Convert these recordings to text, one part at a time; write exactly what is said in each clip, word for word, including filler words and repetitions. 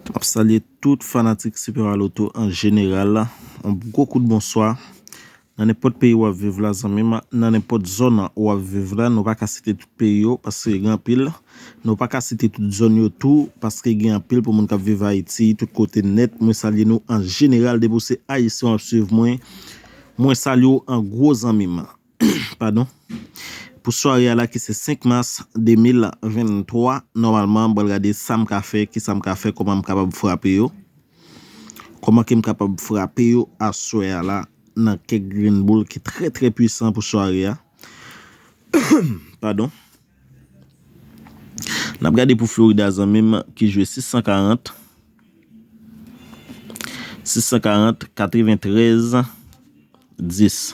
M ap salye tout fanatik Super Loto an jeneral. Yon gwo kout bonswa. Nan nenpòt peyi w ap viv la, zanmi m, nan nenpòt zòn w ap viv la, nou pa ka site tout peyi yo, paske gen anpil. Nou pa ka site tout zòn yo tou, paske gen anpil pou moun k ap viv Ayiti, tout kote nèt. Mwen salye nou an jeneral, depi w se Ayisyen w ap swiv mwen. Mwen salye w an gwo, zanmi m. Padon. Pou sware a la ki se senk mas de mil venntwa, nòmalman, m pral gade sa m ka fè, ki sa m ka fè, kòman m kapab frape yo. Kòman ke m kapab frape yo aswè a la nan kèk grenn boul ki trè, trè pwisan pou sware a. Padon. N ap gade pou Florida, zanmi m, ki jwe sis san karant, sis san karant, katreventrèz, dis.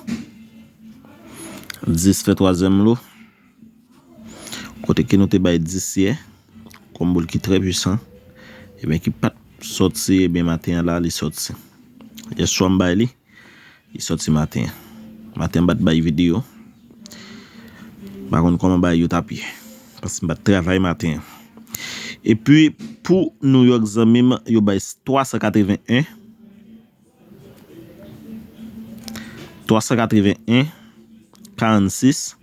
Dis fè twazyèm lo. Kote ke nou te bay dis yè, kòm boul ki trè pwisan, ebyen ki pa t sòti, ebyen maten an la, li sòti. Yèswa m bay li, li sòti maten an. Maten an m pa t bay videyo. M pa konn kòman bagay yo t ap ye. Paske m pa t travay maten an. Epi, pou New York, zanmi m, yo bay twa san katreven en. Twa san katreven en, karannsis.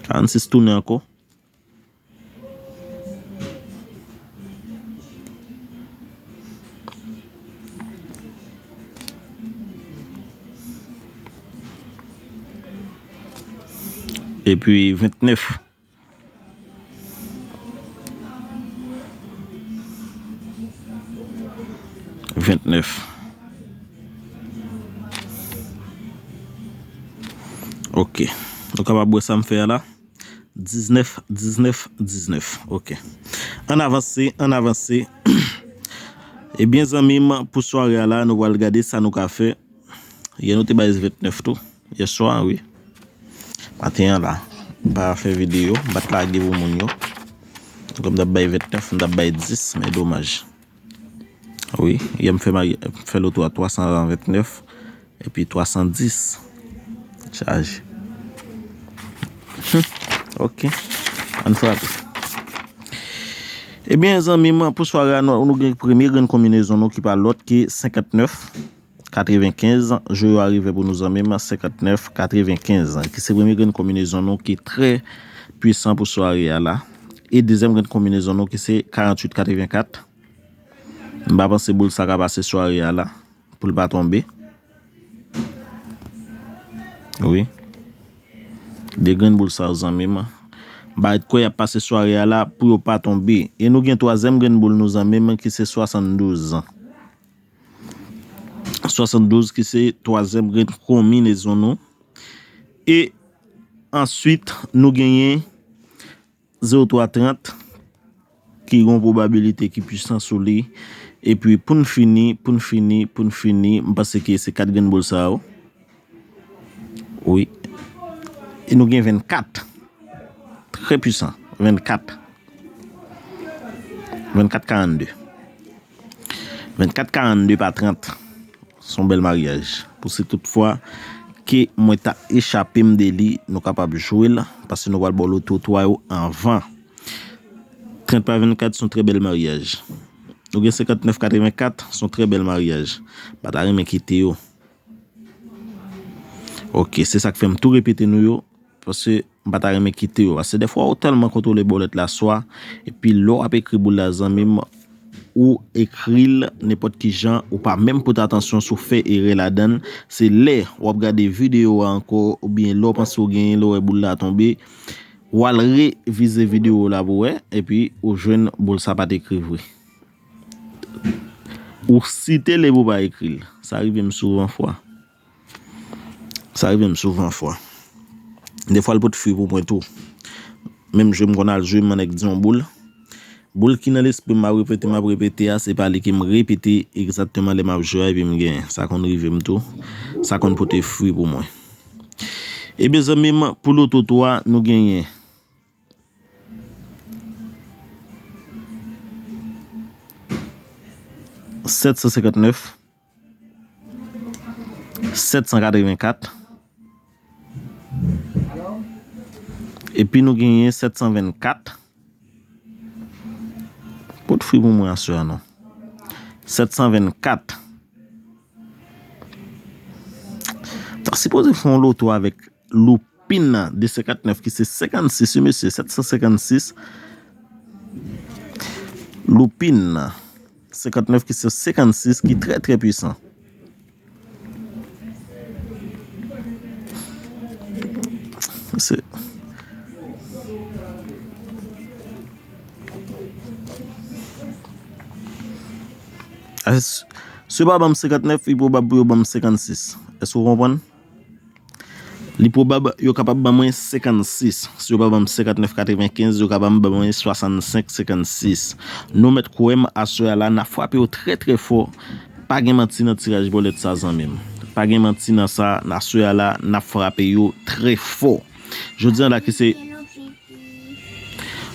Karannsis tounen ankò. Epi ventnèf. Ventnèf. Ok. Nou kapab wè sa m fè a la. Diznèf, diznèf, diznèf. Ok. Ann avanse, ann avanse. Ebyen, zanmi m, pou sware a la, nou pral gade sa nou ka fè. Yè nou te bay ventnèf tou. Yèswa, wi. Maten an la. M pa fè videyo, m pa t lage pou moun yo. Kòm m t ap bay ventnèf, m t ap bay dis, men domaj. Wi, yè m fè mari-, fè loto a twa san ventnèf, epi twa san dis. Chaje. Hum, ok. Ann frape. Ebyen, zanmi m, pou sware a, nou, nou gen premye grenn konbinezon nou ki pa lòt ke senkantnèf katrevenkenz. Jwe yo a rive pou nou, zanmi m, senkantnèf katrevenkenz, ki se premye grenn konbinezon nou ki trè pwisan pou sware a la. E dezyèm grenn konbinezon nou ki se karanntuit katrevenkat. M pa panse boul sa ka pase sware a la, pou l pa tonbe. Wi. De grenn boul sa yo, zanmi m. M pa ret kwè y ap pase sware a la pou yo pa tonbe. E nou gen twazyèm grenn boul nou, zanmi m, ki se swasanndouz. Swasanndouz ki se twazyèm grenn konbinezon nou. E answit, nou genyen zewo twa trant, ki gen yon pwobabilite ki pwisan sou li. Epi pou n fini, pou n fini, pou n fini, m panse ke se kat grenn boul sa yo. Wi. E nou gen vennkat. Trè pwisan. Vennkat. Vennkat karannde. Vennkat karannde pa trant. Se yon bèl maryaj. Pou si tout fwa ke mwen ta echape m de li, nou kapab jwe l, paske nou pral ba w loto twa yo anvan. Trant pa vennkat se yon trè bèl maryaj. Nou gen senkantnèf katrevenkat, se yon trè bèl maryaj. M pa ta renmen kite yo. Ok, se sa k fè m tou repete nou yo. Paske m pa ta renmen kite yo. Paske dèfwa ou tèlman kontwole bòlèt la swa, epi lè w ap ekri boul la, zanmi m, ou ekri l nenpòt ki jan, ou pa menm pote atansyon si w fè erè ladan l. Se lè w ap gade videyo a ankò, oubyen lè w panse w genyen, lè w wè boul la tonbe, w al revize videyo la pou wè, epi ou jwenn boul sa pa t ekri vre. Ou site l epi w pa ekri l. Sa rive m souvan fwa. Sa rive m souvan fwa. Defwa l pot fwi pou mwen tou. Menm jwe m konn al jwe, m annik di yon boul. Boul ki nan lespri m, m ap repete, m ap repete a, se pa li ke m repete egzakteman lè m ap jwe a, epi m genyen. Sa konn rive m tou. Sa konn pote fwi pou mwen. Ebyen, zanmi m, pou loto twa, nou genyen sèt san senkantnèf, sèt san katrevenkat. Epi nou genyen sèt san vennkat. Pou fri pou mwen aswè a non. Sèt san vennkat. Ta sipoze fè yon loto avèk Lupin de senkantnèf ki se senkannsis, wi mesye, sèt san senkannsis. Lupin senkantnèf ki se senkannsis ki trè trè pwisan. Se As- Si yo pa ban m senkantnèf, li pwobab pou yo ban m senkannsis. Èske w konprann? Li pwobab yo kapab ban mwen senkannsis. Si yo pa ban m senkantnèf katrevenkenz, yo kapab ban mwen swasannsenk senkannsis. Nou mèt kwè m aswè a la, n ap frape yo trè trè fò. Pa gen manti nan tiraj bòlèt sa zanmi m. Pa gen manti nan sa, aswè a la, n ap frape yo trè fò. Jodi a la ki se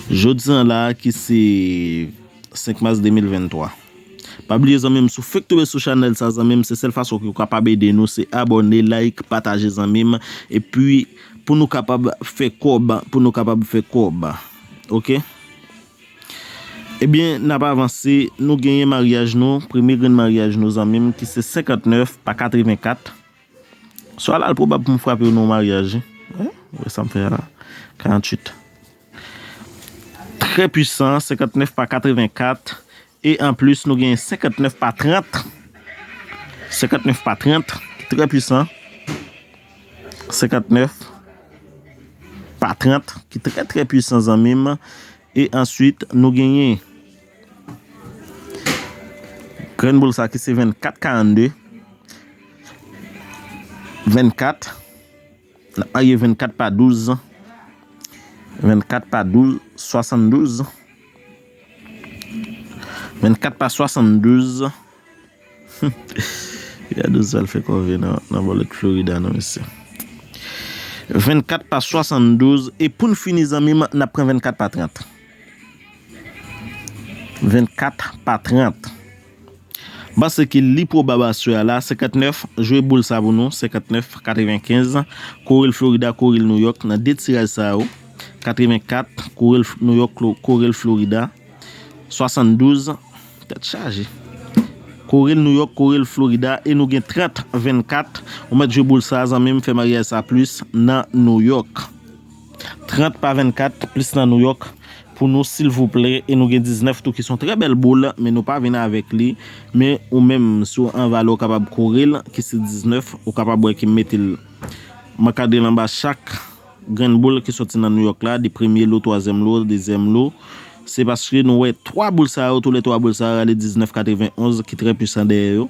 Jodi a la ki se senk mas de mil venntwa. Pa bliye zanmi m, si w fèk tonbe sou chanèl sa zanmi m, se sèl fason ke w kapab ede nou, se abòne, like, pataje zanmi m, epi pou nou kapab fè kòb, pou nou kapab fè kòb. Oke? Ebyen, n ap avanse, nou genyen maryaj nou, premye grenn maryaj nou zanmi m, ki se senkantnèf pa katrevenkat. Swa la, l pwobab pou m frape yo nan yon maryaj, wi. Wi, wè sa m fè a la. Karanntuit. Trè pwisan, senkantnèf pa katrevenkat. E anplis, nou genyen senkantnèf pa trant. Senkantnèf pa trant, ki trè pwisan. Senkantnèf pa trant, ki trè, trè pwisan, zanmi m. E answit, nou genyen grenn boul sa ki se vennkat karannde. Vennkat. N ap marye vennkat pa douz. Vennkat pa douz, swasanndouz. Vennkat pa swasanndouz. Gade sa l fè kòve nan, nan bòlèt Florida, non, mesye. Vennkat pa swasanndouz. E pou n fini, zanmi m, n ap pran vennkat pa trant. Vennkat pa trant. M panse ke li pwobab aswè a la, senkantnèf, jwe boul sa pou nou, senkantnèf, katrevenkenz, kore l Florida, kore l New York, nan de tiraj sa yo, katrevenkat, kore l F-, New York, kore l Florida, swasanndouz, tèt chaje. Kore l New York, kore l Florida, e nou gen trant vennkat, ou mèt jwe boul sa, zanmi m, fè maryaj sa plis nan New York. Trant pa vennkat plis nan New York pou nou, silvouplè. E nou gen diznèf tou ki se yon trè bèl boul, men nou pa vin avèk li. Men ou menm, si w an valè, w kapab kore l, ki se diznèf, ou kapab wè ke m mete l, m ankadre l anba chak grenn boul ki soti nan New York la, de premye lo, twazyèm lo, dezyèm lo. Se paske nou wè twa boul sa yo, toulètwa boul sa yo rale diznèf katrevenonz ki trè pwisan dèyè yo.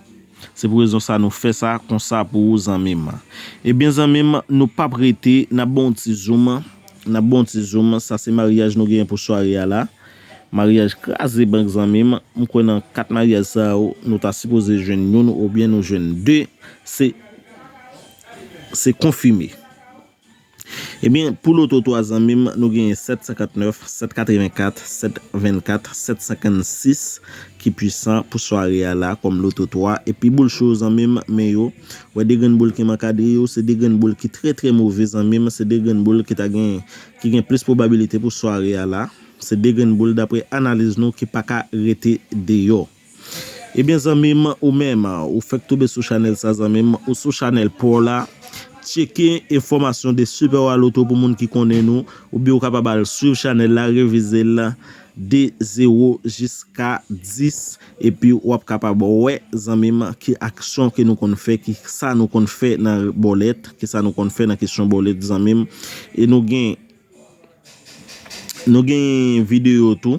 Se pou rezon sa nou fè sa konsa pou ou, zanmi m. Ebyen, zanmi m, nou p ap rete, n ap ba w yon ti zoom. N ap ba w yon ti zoom. Sa se maryaj nou genyen pou sware a la. Maryaj kraze bank, zanmi m. M kwè nan kat maryaj sa yo, nou ta sipoze jwenn youn oubyen nou jwenn de. Se, se konfime. Ebyen, pou loto twa, zanmi m, nou genyen sèt senkantnèf, sèt katrevenkat, sèt vennkat, sèt senkannsis ki pwisan pou sware a la kòm loto twa. Epi boul cho yo, zanmi m, men yo. Wè de grenn boul ki m ankadre yo, se de grenn boul ki trè, trè move, zanmi m. Se de grenn boul ki ta gen, ki gen plis pwobabilite pou sware a la. Se de grenn boul, daprè analiz nou, ki pa ka rete deyò. Ebyen, zanmi m, ou menm, ou fèk tonbe sou chanèl sa, zanmi m, ou sou chanèl pa w la, tcheke enfòmasyon de Super Wa Lotto pou moun ki konnen nou, oubyen ou kapab al swiv chanèl la, revize l de zewo jiska dis, epi w ap kapab wè, zanmi m, ki aksyon ke nou konn fè, ki sa nou konn fè nan bòlèt, ki sa nou konn fè nan kesyon bòlèt, zanmi m. E nou gen Nou gen videyo tou.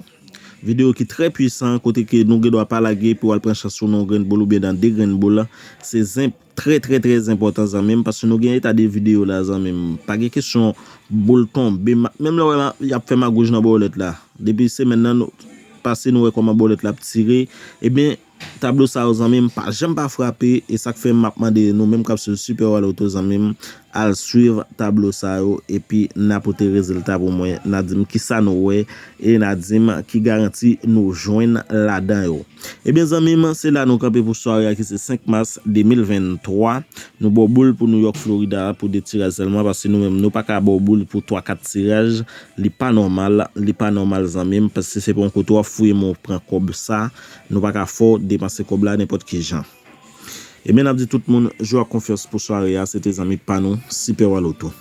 Videyo ki trè pwisan, kote ke nou gen dwa pa lage pou w al pran chans ou nan yon grenn boul oubyen nan de grenn boul. Se zen-, trè, trè, trè enpòtan, zanmi m, paske nou gen eta de videyo la, zanmi m. Pa gen kesyon boul tonbe, ma-, menm lè w wè ma-, y ap fè magouj nan bòlèt la. Depi semèn nan nou pase, nou wè kòman bòlèt la ap tire. Ebyen, Tablo sa yo, zanmi m, pa janm pa frape, e sa k fè m ap mande nou menm k ap swiv Super Waloto, zanmi m, al swiv tablo sa yo, epi n a pote rezilta pou mwen, n a di m kisa nou wè, e n a di m ki garanti nou jwenn ladan yo. Ebyen, zanmi m, se la nou kanpe pou sware a ki se senk mas de mil venntwa. Nou ba w boul pou New York, Florida pou de tiraj sèlman, paske nou menm, nou pa ka ba w boul pou twa, kat tiraj. Li pa nòmal, li pa nòmal, zanmi m, paske se pa yon kote w ap fouye men w pran kòb sa. Nou pa ka fè w depanse kòb la nenpòt ki jan. Ebyen, n ap di tout moun, jwe ak konfyans pou sware a, se te zanmi pa nou, Super Waloto.